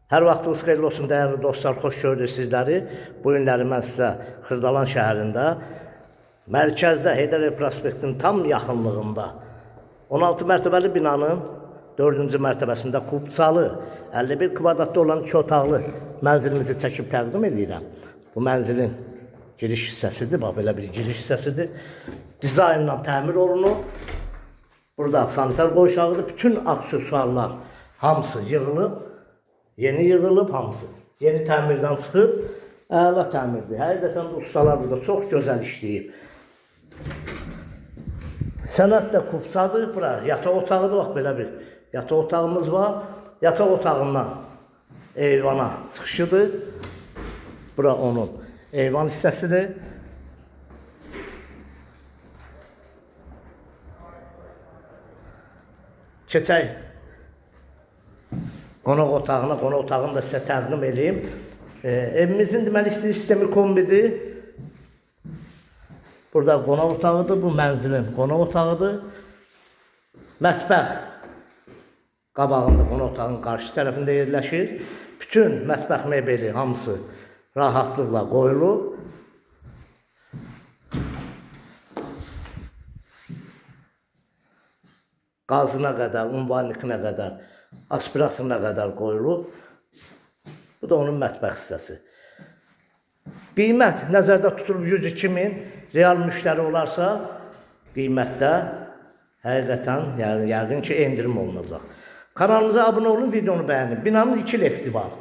Hər vaxtınız xeyirli olsun dəyərli dostlar, xoş gördük sizləri. Bu günləri mən sizə Xırdalan şəhərində, mərkəzdə Heydər Əliyev prospektinin tam yaxınlığında 16 mərtəbəli binanın 4-cü mərtəbəsində Kubçalı 51 kvadratda olan 2 otaqlı mənzilimizi çəkib təqdim edirəm. Bu mənzilin giriş hissəsidir, bax belə bir giriş hissəsidir. Dizaynla təmir olunub. Burada sanitar qovşağıdır. Bütün aksesuarlar hamısı yığılıb. Yeni yığılıb hamısı. Yeni təmirdən çıxıb. Əla təmirdir. Həqiqətən də ustalar burada çox gözəl işləyib. Sənət də kupçadır. Bura yataq otağıdır. Bax belə bir yataq otağımız var. Yataq otağından eyvana çıxışıdır. Bura onun eyvan hissəsidir. Keçək qonaq otağına, qonaq otağını da sizə təqdim edeyim. Evimizin deməli istilik sistemi kombidir. Burada qonaq otağıdır, bu mənzilin qonaq otağıdır. Mətbəx qabağında qonaq otağının qarşı tərəfində yerləşir. Bütün mətbəx mebeli hamısı rahatlıqla qoyulub. Qazına qədər, unvanlikinə qədər, aspiratoruna qədər qoyulub. Bu da onun mətbəx hissəsi. Qiymət nəzərdə tutulub 102 min. Real müştəri olarsa qiymətdə həqiqətən yəni yəqin ki endirim olunacaq. Kanalımıza abunə olun, videonu bəyənin. Binanın iki lifti var.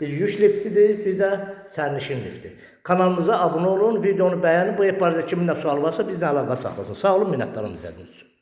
Bir yük liftidir, bir də sərnişin lifti. Kanalımıza abunə olun, videonu bəyənin. Bu ev barədə kimin nə sualı varsa bizlə əlaqə saxlasın. Sağ olun, minnətdaram izlədiyiniz üçün.